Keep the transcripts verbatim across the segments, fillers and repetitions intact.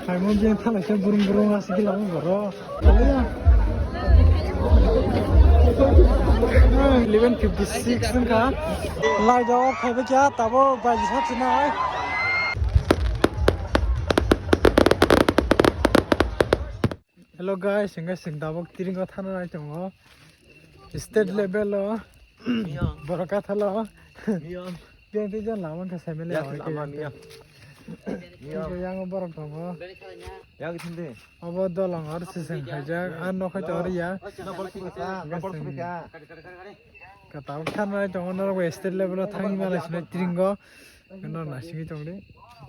Phaimung je thala se burung burung asigi lama boro. Eleven fifty six wngkha. Lai jao phaibai kya tabo baji sab sinai. Hello guys, hingke sing tabok tiringo thana nai tongo. State level o. Miyam. Borok kathalo. Miyam. Biyang tei jan lama khe sai mele. Yang borok tongo. Yang thinde. Obo dolong ar siseng khaijak, ar nokhai to ar ya. Na borok sukha, na borok sukha. Katabok thana nai tongo norok state level o thangwi mala sinai tiringo. Norok naisingwi tongdi.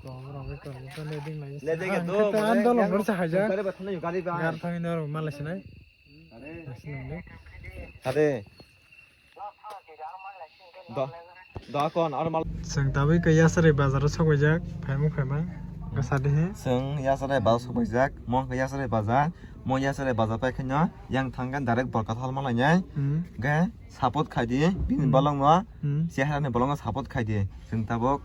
Borok bai tongo, to ne ding lai. Le dege do, ang khe to mane andolong yang rok sa haja. Gari ba thangwi, gari ba. Gar thangwi norok mala sinai. Are. Naising tongdi. Are. Da, da kon, ar mal. Chwng tabwi khe Yasari bazar o sokbaijak, phaimung phaimang. Gasa de he. Chwng Yasari bazar sokbaijak, mo khe Yasari bazar, mo Yasari bazar pai kheno, yang thangkhe direct Borkathal malainai. Hmm. Ge. Support khai di, bini Hmm. bolong no, Hmm. Chehara ni bolong no support khai di. Chwng tabok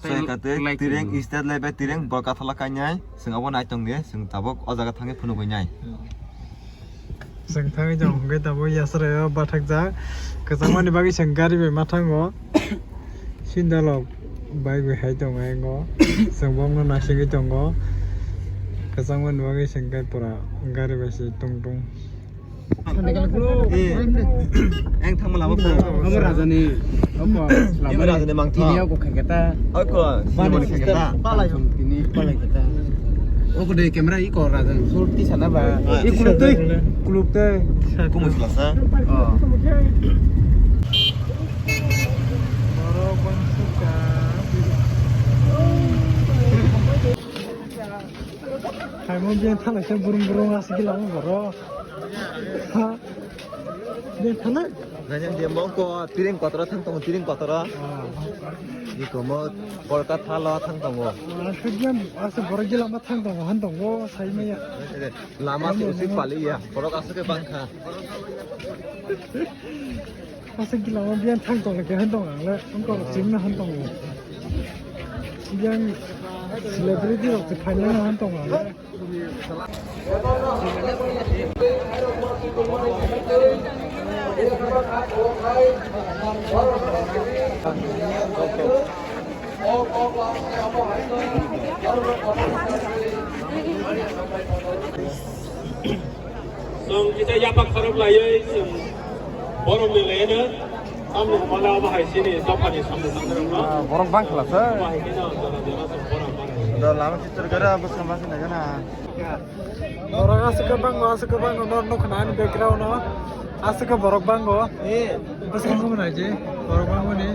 Tei soi kate like tireng di. State level tireng Borkathal kainai, chwng abo nai tong di, chwng tabok o jaga thangwi phunugwi nai. Chwng thangwi tong hwnkhe tabok Yasrai o bathakjak, kwchangmani bagwi chwng gari bai ma thango. Sindalo bike bai hai tongo engo, chwng bokno naisingwi tongo, kwchangmani bagwi chwng khe pura gari bai se tong tong. Eh, eng thangma lama ko. Amo rajani, amo emo rajani mangtho. Tini ako khaketa. Ako, bani sinamoni system khaketa. Palai tini. Palai khaketa. Oko de camera iko rajani. Surti sana ba. Ah. I kuluk tei, kuluk tei. Kumu silasa. Oh. Hai mo je thala se burung burung asigi lama boro. Ha? Dia thala? Nanya dia mongko, tiring kotora thang tong, tiring kotora. Ah. Iko mo, Kolkata lo thang tongo. Aswk jam, aswk borok je lama thang tongo, han tongo, sai maya. Lama tu usi pali ya, borok aswk ke bangkha. Aswk je lama biyan thang tong ke han tong ang le, ang ko chim na han tongo. Biyan celebrity rok te phaina han tong ang le. Chwng kisa yapak khorok laiwi chwng borok ni laiwi no. Samung hwnmano abo hai chini dophani samung tangnairokno. Ah, borok bang khlasa. Abo hai kheno jora jora chwng borok mano. Do lama chitor gara abo sama sina gana. Borok aswk khe bango, aswk khe bango, nor nukho na ani background o. Aswk khe borok bango. Eh. Bwswk nukho na je, borok bango ni.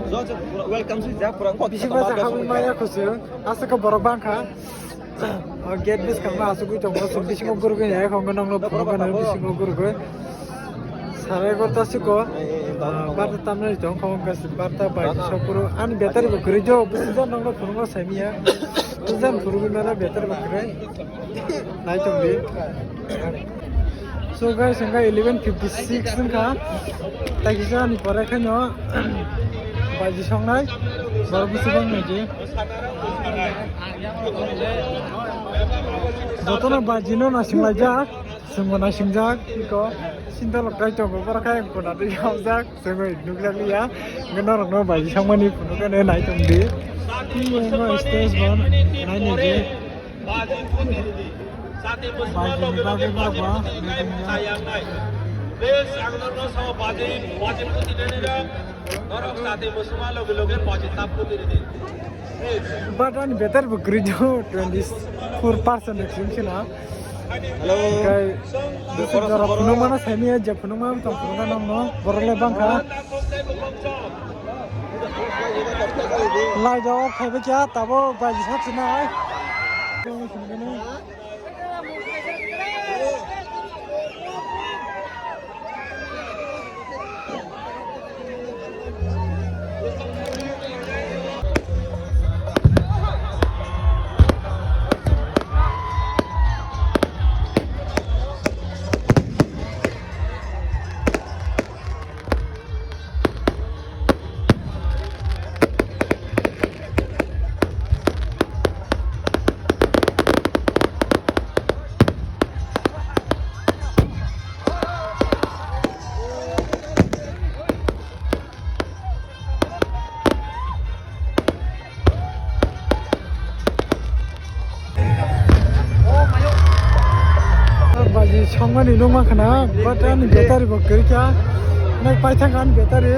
Welcome si jak pura. Bisi ma jak habwi maya khusu. Aswk khe borok bangkha. O gate bwskango asugwi tongo, chwng bisingo gurugwi nai, khongo nokno phunukgwi nai, bisingo gurugwi. Sare egarota siko, ah, barta tamnai tong, khongo gas barta bai sokphuru. Ani battery bo kwrwi jo, bwswk jan nokno phunukgo saimanya. Bwswk jan phunukgwi mano battery bo kwrwi. Nai tongdi. So guys, hwnkha eleven fifty six wngkha. Taikisa ni pore khaino baji songnai. Borok bisi bang nai je. Jotono baji no naising laijak, chwngbo naisingjak, iko sinta lok tai tongo, borok khe koda twi hamjak, chwngwi nukjak liya. Hwnkhe norokno baji songmani phunukgwi nai tongdi. Tini wngkha stage one, nai nai je. Baji ni bagwi norok ba, meeting ya. But ani battery bo kwrwi do, twenty four percent ni simi sina. Hello. Kai, borok, jora borok. Phunukmano saimanya, je phunukma tong phunukma nangno, borok le bangkha. Lai jao, phaibai kya, tabo baji sab sinai. Songmani nungma khana, but ani battery bo kwrwi kha. Nai paithak ani battery.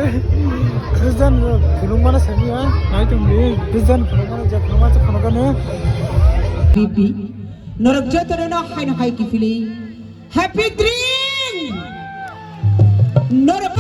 Christian phunukmano samiya, nai tongdi. Christian phunukmano je phunukma se phunukani. P P. Norok jotono no haino hai kiphilwi. Happy dream! Norok